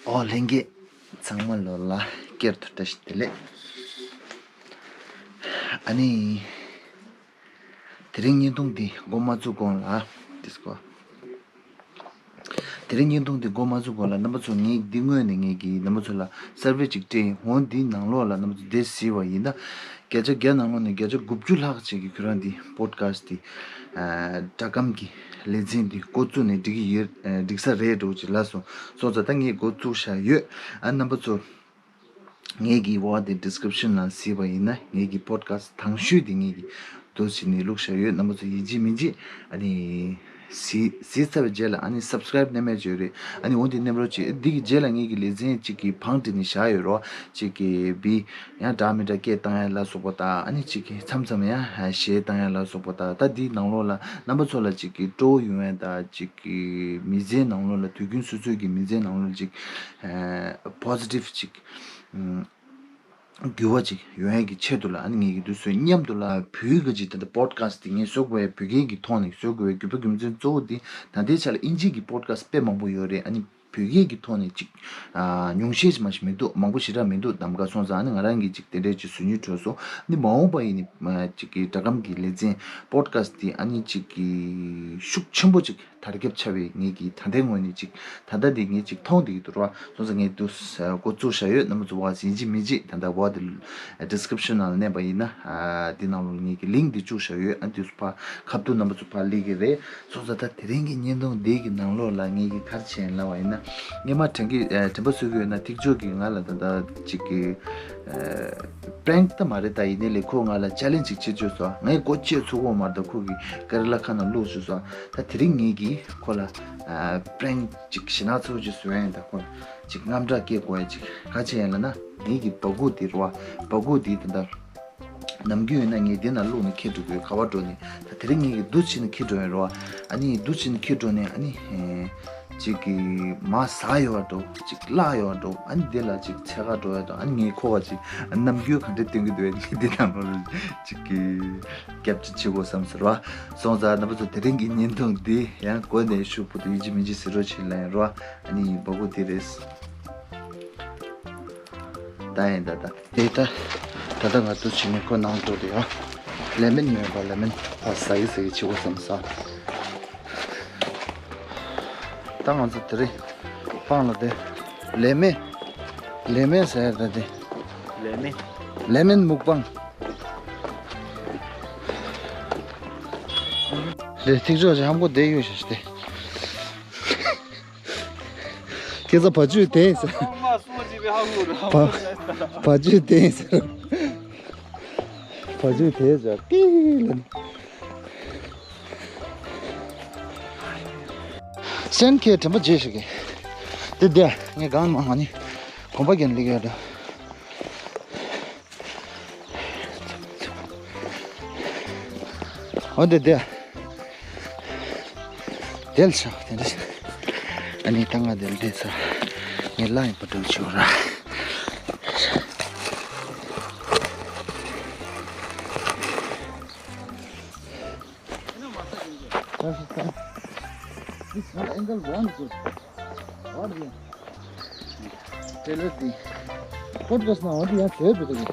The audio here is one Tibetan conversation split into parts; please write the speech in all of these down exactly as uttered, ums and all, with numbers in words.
ཨོ་ལྷན་རྒྱས་ཚང་མ་ལོ་ལ་བསྐྱར་དུ་བཀྲ་ཤིས་བདེ་ལེགས། ཨ་ནི། དེ་རིང་བརྙན་ཐུང་འདི་འགོ་མ་བཙུགས་གོང་ལ། དེ་རིང་བརྙན་ཐུང་འདི་འགོ་མ་བཙུགས་གོང་ལ་རྣམ་པ་ཚོ་ངས་འདི་སྔོན་ནས་ངས་ཀྱིས་རྣམ་པ་ཚོ་ལ་སར་ཝེ་ཅིག་སྤྲད་འོང་། འདིའི་ནང་ལོགས་ལ་རྣམ་པ་ཚོ་འདི་གཟིགས་པ་ཡིན་ན། བརྒྱ་ཆ་བརྒྱ་ནང་ལོགས་ནས་བརྒྱ་ཆ་དགུ་བཅུ་ལྷག་ཅིག་གིས་ཁྱོད་རང་འདི་པོ་ཌི་ཁ་སི་འདི་སྒྲ་སྒམ་གྱི་ལེ་ཚན་འདི་འགོ་བཙུགས་ནས་འགྲིག་གི་ཡོད། འགྲིག་ས་རེད་འགྲོ་ཅིག་ལབ་སོང་། སོང་ཙང་ད་ངས་འགོ་བཙུགས་བཞག་ཡོད། ཨ་རྣམ་པ་ཚོ། ངེད་ཀྱི་འོག་དེ་ཌི་སི་ཀི་རིབ་ཤན་ནང་གཟིགས་པ་ཡིན་ན་ངེད་ཀྱི་པོ་ཌི་ཁ་སི་དང་ཤོས་དེ་ངེད་ཀྱི་འདུག་བྱས་ནས་བླུགས་བཞག་ཡོད། རྣམ་པ་ཚོ་ཡིན་གཅིག་མིན་གཅིག་ཨ་ནི་གཟིགས་གཟིགས་ཚར་བའི་རྗེས་ལ་ཨ་ནི་སབ་སི་ཀི་རབ་མནན་མེད་བྱོས་རེད། ཨ་ནི་འོ་དེ་མནན་རོགས་བྱེད། འདི་གི་རྗེས་ལ་ངེད་ཀྱི་ལེ་ཚན་གཅིག་གི་བང་བསྒྲིགས་ནས་བཞག་ཡོད་རོགས། གཅིག་གི་བི་ཡང་འདྲ་མི་འདྲ་སྐད་བཏང་ཡ་ལ་སོགས་པ་དང་། ཨ་ནི་གཅིག་གི་མཚམས་མཚམས་ཡང་གཞས་བཏང་ཡ་ལ་སོགས་པ་དང་། ད་འདིའི་ནང་ལོགས་ལ་རྣམ་པ་ཚོ་ལ་གཅིག་གི་སྤྲོ་བོ་ཡོང་ཡ་དང་། གཅིག་གི་མི་ཚེའི་ནང་ལོགས་ལ་དུས་རྒྱུན་སོ་སོའི་གི་མི་ཚེའི་ནང་ལོགས་ལ་གཅིག་པོ་ཟི་ཊིབ་ཅིག་འགྱུར་བ་ཅིག་ཡོང་ཡས་ཀྱི་ཆེད་དུ་ལ། ཨ་ནི་ངེད་ཀྱི་དུས་ཚོད་མཉམ་དུ་ལ་བོད་ཀྱི་ཅིག་ད་ལྟ་པོ་ཌི་ཁ་སི་འདི་ངས་བཟོ་དགོས་པའི་བོད་སྐད་ཀྱི་ཐོག་ནས་བཟོ་དགོས་པའི་དགོས་པ་རྒྱུ་མཚན་གཙོ་བོ་འདི། ད་ལྟའི་ཆ་ལ་དབྱིན་ཇི་གི་པོ་ཌི་ཁ་སི་དཔེ་མང་པོ་ཡོད་རེད། ཨ་ནི་བོད་སྐད་ཀྱི་ཐོག་ནས་ཅིག་ཨ་ཉུང་ཤས་ཅིག་མ་ཞིག་མི་འདུག་མང་པོ་ཞེ་དྲག་མི་འདུག་གདམ་ག་སོང་ཙང་། ཨ་ནི་ང་རང་གིས་ཅིག་དེ་འདྲས་ཅིག་བཟོ་སྙིང་བྲོས་སོང་། ཨ་ནི་མ་འོངས་པ་ཡིན་ནི་ཅིག་གི་སྒྲ་སྒམ་གྱི་ལེ་ཚན་པོ་ཌི་ཁ་སི་འདི་ཨ་ནི་ཅིག་གི་ཤུགས་ཆེན་པོ་ཅིག་དར་ཁྱབ་ཆགས་པའི་ངེད་ཀྱིས་ད་ལྟའི་ངོས་ནས་ཅིག་ད་ལྟ་འདི་ངས་ཅིག་མཐོང་བསྡད་ཀྱི་འདུག་ར། སོང་ཙང་ངས་འདུག་འགོ་བཙུགས་བཞག་ཡོད། རྣམ་པ་ཚོ་བ་ཡིན་གཅིག་མིན་གཅིག་ད་ལྟ་བ་དེ་ཌི་སི་ཀི་རིབ་ཤན་ནང་ལ་མནན་པ་ཡིན་ན། ཨ་འདི་ནང་ལོགས་ངེད་ཀྱི་ལིང་ཀི་འདི་བཅུག་བཞག་ཡོད། ཨ་འདུག་ཕ་ཁ་ཐུག་རྣམ་པ་ཚོ་ཕ་ལི་གི་རེད། སོང་ཙང་ད་དེ་རིང་གི་བརྙན་ཐུང་འདི་གི་ནང་ལོགས་ལ་ངེད་ཀྱི་ག་རེ་བྱས་ཡིན་ལབ་པ་ཡིན་ན། སྔོན་མ་དྲན་གི་ཨ་དྲན་པ་གསོས་ཀྱི་ཡོད་ན་ཐིག་ཆོས་ཀྱིས་ང་ལ་ད་ལྟ་ཅིག་གི་པྲེང་ད་མ་རེད། ད་ཡིན་ནའི་ལས་ཁོ་ང་ལ་ཅལ་ལེན་ཇི་ཅིག་བྱེད་བཅུག་སོང་། ངས་སྒོ་ཕྱེ་ཚུགས་ཀྱི་མ་རེད། ད་ཁོ་གི་ཀེ་ར་ལ་ཁ་ནང་བླུགས་བཅུག་སོང་། ད་དེ་རིང་ངེད་ཀྱིས་ཁོ་ལ་པྲེང་ཅིག་ཞེ་དྲག་ཚོ་ཅིག་བཟོ་ཡ་ཡིན། ད་ཁོ་ཅིག་དངངས་སྐྲག་སྐྱེ་དགོས་ཡ་ཅིག་ག་བྱས་ཡིན་ལབ་ན། ངེད་ཀྱི་སྦ་ཁུག་དེ་རེད་བ། སྦ་ཁུག་དེ་ད་ལྟ་ནམ་རྒྱུན་ཡིན་ན་ངས་དེ་ནང་བླུགས་ནས་འཁྱེར་འགྲོ་གི་ཡོད། ག་པར་འགྲོ་ནས། ད་དེ་རིང་ངེད་ཀྱིས་འདུག་བྱས་ནས་འཁྱེར་འགྲོ་ཡ་རེད་བ། ཨ་ནི་འདུག་བྱས་ནས་འཁྱེར་འགྲོ་ནས། ཨ་ནི་ཨེ་ཅིག་གི་མར་ཟག་ཡོང་བ་འགྲོ། ཅིག་བརླག་ཡོང་བ་འགྲོ། ཨ་ནི་དེ་ལ་ཅིག་འཚོལ་ག་འགྲོ་ཡ་དང་། ཨ་ནི་ངས་ཁོ་ག་ཅིག་ནམ་རྒྱུན་ག་འདྲ་སྟོན་གི་འདུག་བས། དེ་དང་ལོ་ལ་ཅིག་གི་རྒྱབ་ཅིག་བྱེད་དགོས་བསམ་ཟེར་བ། སོང་ཙང་རྣམ་པ་ཚོ་དེ་རིང་གི་བརྙན་ཐུང་འདི་ཡང་འགོ་ནས་ཤུགས་པོ་དུ་ཡིན་གཅིག་མིན་གཅིག་ཟེར་རོགས་བྱེད་ལ་ཡིན་རོ། ཨ་ནི་སྦ་ཁུག་དེ་རེད། ད་ཡིན་ད་ད། དེ་ད་ད་ད་ང་ཚོ་ཕྱི་ནས་ཁོ་ནང་འགྲོ་དེ་ཡ། ལེ་མོན་མེད་པ། ལེ་མོན་ཕར་ཟ་གི་ཟ་གི་བྱེད་དགོས་བསམ་ས། ད་ང་ཚོ་དེ་རིང་སྤང་ལ་དེ་ལེ་མོན། ལེ་མོན་ཟ་ཡ་ད་དེ། ལེ་མོན། ལེ་མོན་མུག་པང་། ལེ་ཐིག་ཅོག་ཅིག་ཧམ་གོ་དེ་ཡོད་ཤ་སྟེ། ཁྱེད་ཚོ་བ་ཅུ་དེ་ཟེར། བ་བ་ཅུ་དེ་ཟེར། བ་ཅུ་དེ་ཟེར་ཀི་ལ། སེན་ཁེ་དྲན་པ་བརྗེད་ཤིག་གི། དེ་དེ་ངས་གང་མ་ང་ནི་གོམ་པ་རྒྱན་ལི་ག་ད། འོ་དེ་དེ། དེལ་ཤག་དེ་འདྲ། ཨ་ནི་ད་ང་དེལ་དེ་ཚ། ངས་ལ་ཡིན་པ་འགྲོ་ཆོག་ར། This is not angle one, good. What is it? Tell us the podcast now, what you have to do with it?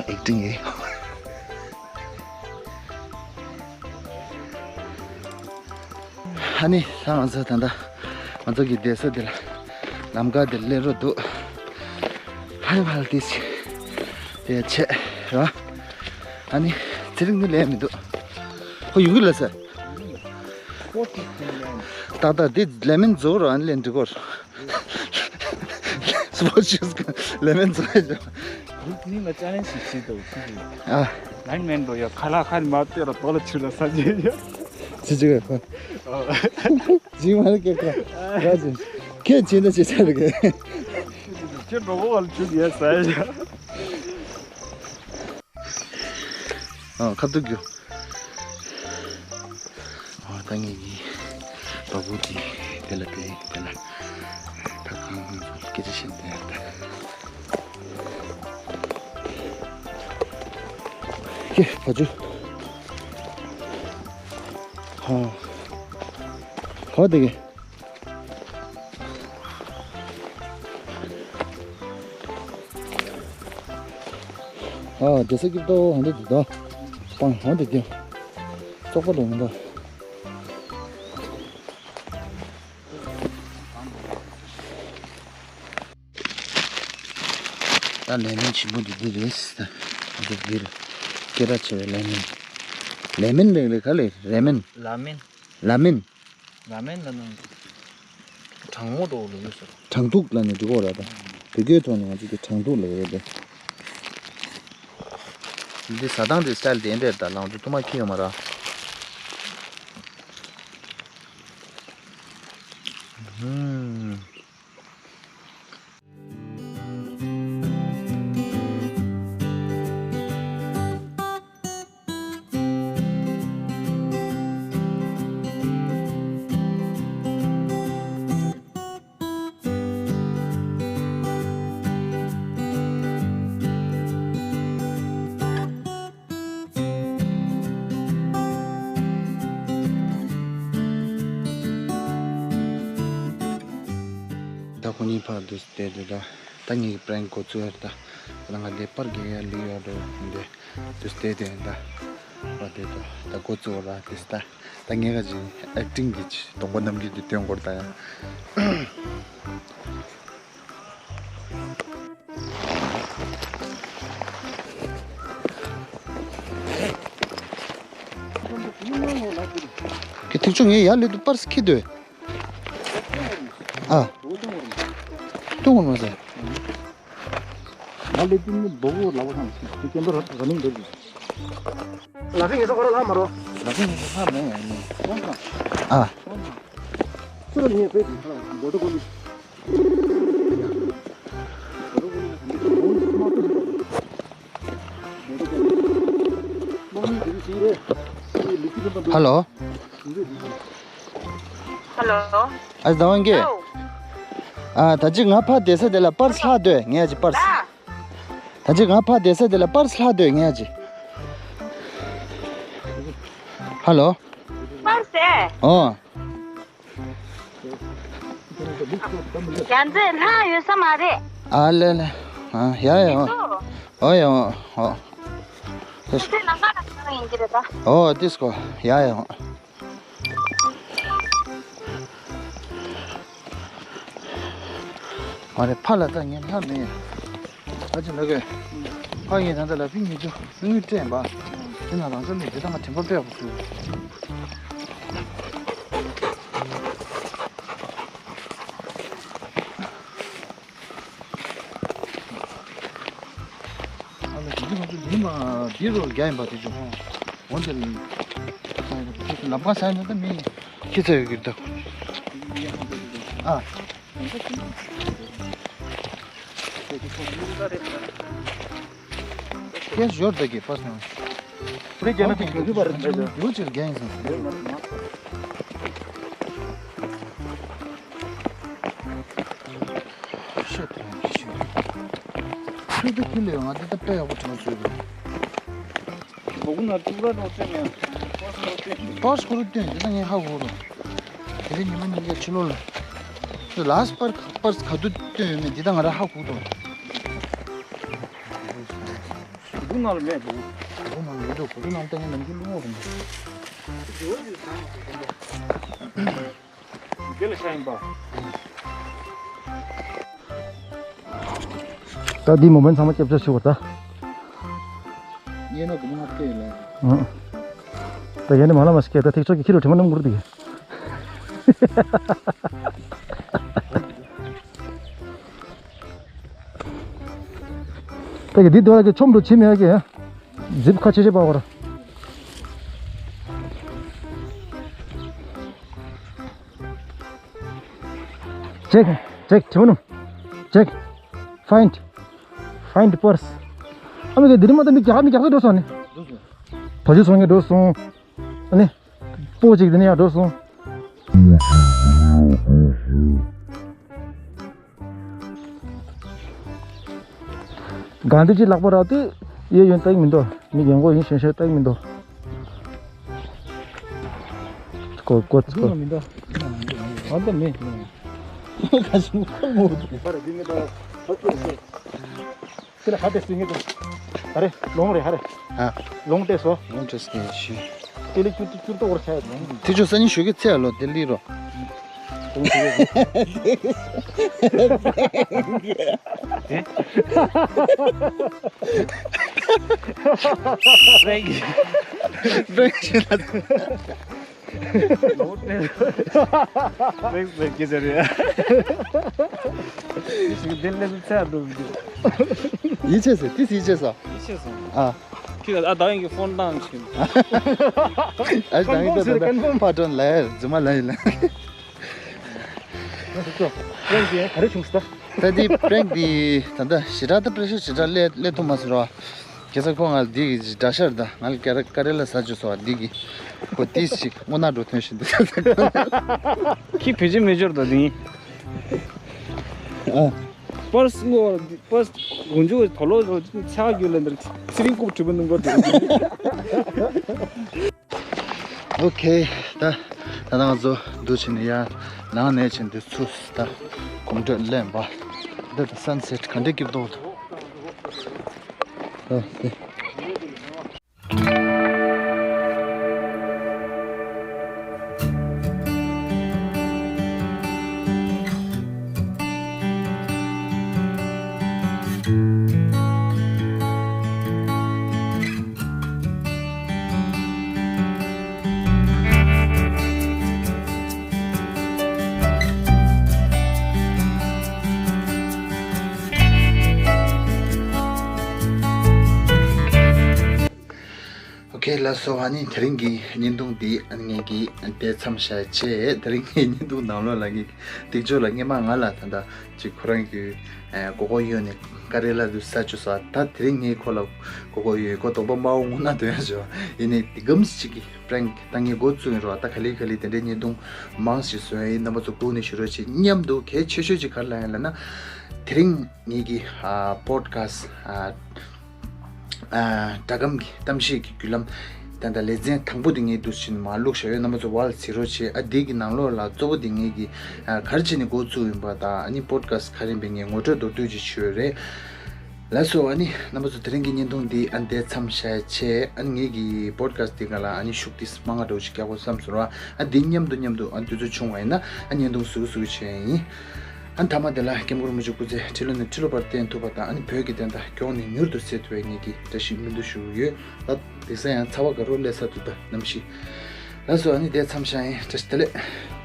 Acting, eh? ཨ་ནི་ད་ང་ཚོ་ད་ལྟ་ང་ཚོ་གི་བསྡད་ས་འདི་ལ་ལམ་ཁ་འདིར་སླེབས་རོགས་འདུག་ཧ་ལམ་ཧ་ལམ་ཏིས་དེ་བྱས་ར། ཨ་ནི་ཚེ་རིང་ནི་ལས་མི་འདུག་ཁོ་ཡོང་གི་ལ་ས། ཏག་ཏག་འདི་ལས་མིན་རྫོགས་རོགས། ཨ་ནི་ལས་འགྲིག་གོ། Sports shoes ལས་མིན་རྫོགས་ཡ། Group གཉིས་ལ་ཅ་ལེན་ཞིག་བྱེད་དོ། ཨ། ལན་མེན་འགྲོ་ཡ། ཁ་ལག་ཁ་ནི་མ་བལྟས་ར་དོ་ལ་ཆུ་ལ་ས་རྗེས་ཡ། ཅི་ཅི་ག་ཁོ། ཇི་མ་རེད་ཀྱི་ཁོ། ར་ཅི། ཁྱེད་ཅི་འདྲ་ཅི་ཆ་རེད་ཀྱི། ཁྱེད་འགྲོ་གོ་བ་ལ་ཆུ་ཡ་ས་ཡ། ཨ་ཁ་ཐུག་རྒྱུ། ཨ་ད་ངེད་ཀྱི་བ་སྤུ་དེ་དེ་ལ་བེད་དེ་ལ་ད་གང་སྐད་ཆ་བཤད་དེ་ཡ་ད། ཀྱེ་བ་ཅུ། ཧ། ཨོ་དེ་གི། ཨ་དེ་ས་ཀི་ཏོ་ཧོན་དེ་དུ་ད། པང་ཧོན་དེ་དེ། ཙོག་པ་ལོ་མི་འདུག། ད་ལེ་མོན་ཆེན་པོ་འདི་འདི་རེད། ད་འདི་འདི་རེད། སྐད་གྲགས་ཆེ་བའི་ལེ་མོན། ལེ་མོན་ལེགས་ལེགས་ག་ལེ་རེ་མོན། ལ་མིན། ལ་མིན། ལ་མིན་ལ་ནང་གྲང་མོ་འགྲོ་ལོ་ཡོད་ཟེར། གྲང་ཐུག་ལ་ནི་འགྲིག་གོ་ར་ད། བོད་སྐད་ཐོག་ནས་ང་ཚོ་གི་གྲང་ཐུག་ལ་ཡོད་དེ། འདི་ཟ་སྟངས་དེ་སི་ཊལ་དེ་འདྲ་ད་ལང་ཚོ་ཐུ་མ་ཁྱི་ཡོད་མ་ར། ཧུམ། ད་ཁོ་གཉིས་ཕར་དུ་བལྟས་དུས་ད། ད་ངེད་ཀྱི་པྲེང་འགོ་ཚུགས་ཡ་རེད་ད། ད་ང་དེ་པར་རྒྱག་ཡ་ལི་ཡོད་འགྲོ་འདི་དུ་བལྟས་དུས་ད། ཨོ་དེ་ད་ད་འགོ་ཚུགས་ར་དེ་ད། ད་ངེད་ཀ་ཅིག་ཨེག་ཊིང་གི་གདོང་པ་རྣམས་ཀྱི་དེ་སྟོན་སྐོར་ད་ཡ། ཁྱེད་ཐིག་ཆུ་ངས་ཡར་སླེབས་དུས་པར་སི་ཁྱི་འདུག། ཨ། ཏུང་ངོ་མ་ཟེར། ང་ལས་ཏིང་ནི་སྦོ་གོ་ལ་བ་ཁང་ཞིག་ཏུ་སྐྱེ་འདོད་ར་ནིང་འདོད་ཀྱི། ལ་ཁ་ངེས་ས་ཁོ་ར་ལ་མ་རོ། ལ་ཁ་ངེས་ས་ལ་མེད་ཡ་ནི། ཨ། ཁོ་ར་ངེས་པའི་སྦོ་ཏོ་གོ་ལི། ཧ་ལོ། ཧ་ལོ། ཨ་ཟླ་བ་འགས། ཨ། ད་ཅི་ང་ཕ་བསྡད་ས་དེ་ལ་པར་ལྷག་སྡོད་ངས་ཅི་པར། ད་ཅི་ང་ཕ་བསྡད་ས་དེ་ལ་པར་ལྷག་སྡོད་ངས་ཅི། ཧ་ལོ། པར་ཟེ། ཨོ། ཡ་མཛེས་ལྷག་ཡོད་ས་མ་རེད། ཨ་ལེ་ལེ། ཨ་ཡ་ཡ། ཨོ་ཡ་ཨོ། ཁྱེད་ཚོའི་ལམ་ཁ་ལ་ཁྱེར་ཡིན་གྱི་རེད་ད། ཨོ་ཏིས་ཀོ། ཡ་ཡ་ཨོ། མ་རེད་ཕ་ལ་ད་ངས་ལྷག་མེད། ཨ་ཅེ་ལ་གེ། ཕ་ངས་ད་ལྟ་ལ་ཕིང་ངེད་ཚོ་དངུལ་སྤྲད་པ། དེ་ན་རང་ཚོ་ལས་དེ་ད་ང་དྲན་པ་སྤྲད་པ་ཞུ། ཨ་ལ་དེ་ང་ཚོ་ཡིན་མ་འདི་རུ་རྒྱ་ཡིན་པ་དེ་ཚོ། འོན་ཏེ་ལམ་ཁ་ས་ཡིན་ན་ད་མི་ཁྱི་ཚ་ཡོད་ཀྱི་ད། ཨ། ཁྱེད་ཞོར་དག་གི་པར་སྣང་། ཁུ་རེ་རྒྱ་ནག་གི་གྱོང་གུད་པར་རེད་འདྲ། ཡོད་ཅིག་རྒྱ་ཡིན་སོང་། ཤེས་ཐུབ་ཤེས། ཁྱོད་ཚོ་ཁྱི་ལས་ང་འདི་ལྟ་དཔེ་ཡག་པོ་དྲན་བཟོས་དགོས། སྦོ་གུ་ན་ཏུ་ར་རོ་ཏེ་ནེ་པར་སི་ཁོ་རུ་ཏེ། པར་སི་ཁོ་རུ་ཏེ་འདི་ད་ངས་ཧ་གོ་རོ། དེ་རིང་ཉི་མ་ཉིན་གྱི་ཕྱི་ལོགས་ལ། ལཱ་སི་པར་པར་སི་ག་དུ་ཏེ་ཡོད་མེད་འདི་ད་ང་ར་ཧ་གོ་རོ། སྦོ་གུ་ན་ལ་མེད་སྦོ་གུ། སྦོ་གུ་ན་ལ་མེད་འགྲོ་སྦོ་གུ་ན་ལ་ཏེ་ངས་ནམ་རྒྱུན་ལུང་བ་རུང་རོ། དེ་ལ་ཤ་ཡིན་པ། ད་འདི་མོ་བན་ཚང་མ་སྐྱབས་བཅོལ་ཞུ་བ་ད། ཡེ་ན་གུ་མ་ལྟེ་ལ། ཨང་། ད་ཡེ་ནི་མ་ལ་མ་སྐད་ད་ཐིག་ཆོག་གི་ཁྱི་རུ་དྲི་མ་ནམ་གུར་དི། ད་གི་འདི་དོ་ལ་གི་ཆོམ་རུ་ཆི་མེ་གི། ཛིབ་ཁ་ཆེ་ཆེ་པ་བར། Check, check, ཐིམ་ནུ། Check, find, find purse. ཨ་མི་གི་དེ་རིང་མ་ད་མི་རྒྱག་མི་རྒྱག་ས་འགྲོ་སོང་ནི། བ་ཇུ་སོང་ངས་འགྲོ་སོང་། ཨ་ནི། སྤོ་ཅིག་དེ་ནས་ཡར་འགྲོ་སོང་། གང་འདི་ཅི་ལག་པ་རག་དུས་གཡས་གཡོན་ལྟ་གི་མི་འདུག་མི་རྒན་གོག་ཡིན་ཞེས་བཤད་ལྟ་གི་མི་འདུག་ཀོ་ཀོ་ཀོ། མི་འདུག་ཨ་འདི་མི། ཁ་ཤུ་ཁོ་མོ། ཁྱེད་ལ་ཁ་ཏེ་སྲིད་ངེས་དང་། ད་རེ་ལོང་རེ་ཧ་རེ། ཨ། ལོང་ཏེ་སོ། ལོང་ཏེ་སོ་ཞུ། དེ་ལས་ཅུར་ཏུ་ཅུར་ཏུ་འོར་ཆ་ཡ་དང་། དེ་ཆོ་ས་ཉིན་ཞུ་གི་ཚེ་ལོ་དེ་ལི་རོ། རེད། རེད། ལོག་སྟེ། ལེགས་ལེགས་ཀྱི་ཟེར་ཡ། ཞིག་དེ་ལེགས་ཚད་འགྲོ་གི། ཡིད་ཆེས་སོ། ཏིས་ཡིད་ཆེས་སོ། ཡིད་ཆེས་སོ། ཨ། ཁྱོད་ཨ་ད་ཡིན་གྱི་ཕོན་བཏང་ཞིག་ཨ་ད་ཡིན་ད་ད་ཕ་ཏོན་ལ་རྫུན་མ་ལ་ཡིན་ལ། ལེགས་ཀྱི་ག་རེ་བྱུང་སྟ། ད་དེ་པྲེང་དེ་ད་ད་ཞེ་དྲག་ད་པྲེ་ཤར་ཞེ་དྲག་སླེབས་སླེབས་ཐུབ་མ་སོང་ར། ཁྱེད་ཚོ་ཁོ་ང་ལ་འདི་གི་འདྲ་ཤར་དང་ང་ལ་ཀ་རེ་ཀ་རེ་ལ་ཟ་བཅུག་སོ་བ་འདི་གི་ཁོ་ཏིས་ཞིག་སྔོ་ནག་འགྲོ་ཐོན་བཞིན་འདུག་ཁྱི་བེད་སྤྱོད་མི་འབྱོར་དོ་འདི། ཨ། པར་སྔོ་པར་དགུན་ཆུ་དོ་ལོ་ཆག་རྒྱུ་ལ་འདིར་ཚེ་རིང་རྐུབ་གྲིབ་པ་ནང་པར་འགྲོ། ཨོ་ཁེ། ད་ད་ང་ཚོ་འདུག་ཕྱིན་ནས་ཡར་ནང་ནས་ཕྱིན་དུས་ཚུར་ད་གོམ་བགྲོད་ལེན་པ། འདི་ད་སན་སེཊ་ག་འདྲས་སྐྱིད་པོ་འདུག་ཨོ་ཁེ། ཨོ་ཁེ་ལགས་སོ། ཨ་ནི་དེ་རིང་གི་བརྙན་ཐུང་འདི་ཨ་ནི་ངེད་ཀྱིས་དེ་མཚམས་བཞག་བྱས། དེ་རིང་གི་བརྙན་ཐུང་ནང་ལོགས་ལ་ངེད་ཀྱི་སྟེགས་ཕྱོགས་ལ་སྔས་མ་ང་ལ་ད་ལྟ་ཅིག་ཁོ་རང་གི་ཨ་མགོ་སྐོར་གཡོག་ནས་ཀ་རེ་ལ་དུ་ཟ་བཅུག་སོང་། ད་དེ་རིང་ངས་ཁོ་ལ་མགོ་སྐོར་གཡོག་མགོ་དོག་པ་དམར་པོ་སྔོ་ནག་འདོན་ཡ་བྱོས། ཡིན་ནའི་འདི་གམ་ཞིག་གི་པྲེང་ད་ངས་འགོ་བཙུགས་ཡིན་རོགས། ད་ག་ལེ་ག་ལེ་དེ་འདྲའི་བརྙན་ཐུང་མང་ཞིག་བཟོ་ཡ་ཡིན། རྣམ་པ་ཚོ་སྒུག་ནས་བཞུགས་རོགས་བྱེད། མཉམ་དུ་གལ་ཆེ་ཤོས་ཅིག་ག་རེ་ལབ་ཡིན་ལབ་ན། དེ་རིང་ངེད་ཀྱི་ཨ་པོ་ཌི་ཁ་སི་ཊི་ཨ་ཨ་སྒྲ་སྒམ་གྱི་གཏམ་བཤད་ཀྱི་བརྒྱུད་ལམ་ད་ལྟ་ལེ་ཚན་དང་པོ་དེ་ངས་འདུག་ཕྱིན་མར་བླུགས་བཞག་ཡོད། རྣམ་པ་ཚོ་ཝ་ལ་གཟིགས་རོགས་བྱེད། ཨ་འདི་གི་ནང་ལོགས་ལ་གཙོ་བོ་དེ་ངེད་ཀྱི་ཨ་ག་རེ་བྱས་ནས་འགོ་བཙུགས་ཡིན་པ་དང་། ཨ་ནི་པོ་ཌི་ཁ་སི་ཊི་ག་རེ་ཡིན་པའི་ངས་ངོ་སྤྲོད་མདོར་བསྡུས་ཅིག་ཞུས་ཡོད་རེད། ལགས་སོ། ཨ་ནི་རྣམ་པ་ཚོ་དེ་རིང་གི་བརྙན་ཐུང་འདི་ཨ་འདི་མཚམས་བཞག་བྱས། ཨ་ནི་ངེད་ཀྱི་པོ་ཌི་ཁ་སི་ཊི་འདི་ག་ལ་ཨ་ནི་ཤུགས་ཏིས་མང་ང་འདྲ་བོ་ཞིག་རྒྱག་དགོས་བསམ་སོང་ར། ཨ་འདི་མཉམ་དུ་མཉམ་དུ་ཨ་དུས་ཚོད་བྱུང་བ་ཡིན་ན་ཨ་བརྙན་ཐུང་གཟིགས་གཟིགས་བྱས་ཡིན། ཨ་མཐའ་མ་དེ་ལ་སྐྱབས་མགོན་རིན་པོ་ཆེ་སྐུ་ཚེ་ཁྲི་ལོ་ནས་ཁྲི་ལོ་བར་བརྟན་ཐུབ་པ་དང་། ཨ་ནི་བོད་ཀྱི་བདེན་མཐའ་མགྱོགས་ནས་མྱུར་དུ་གསལ་ཐུབ་པའི་ངེད་ཀྱིས་བཀྲ་ཤིས་སྨོན་འདུན་ཞུ་གི་ཡོད། ད་དེང་སང་ཡང་ཚ་བ་དགའ་རབ་སླེབས་ཚར་འདུག་ད་གནམ་གཤིས། ལགས་སོ། ཨ་ནི་དེ་མཚམས་བཞག་ཡིན། བཀྲ་ཤིས་བདེ་ལེགས།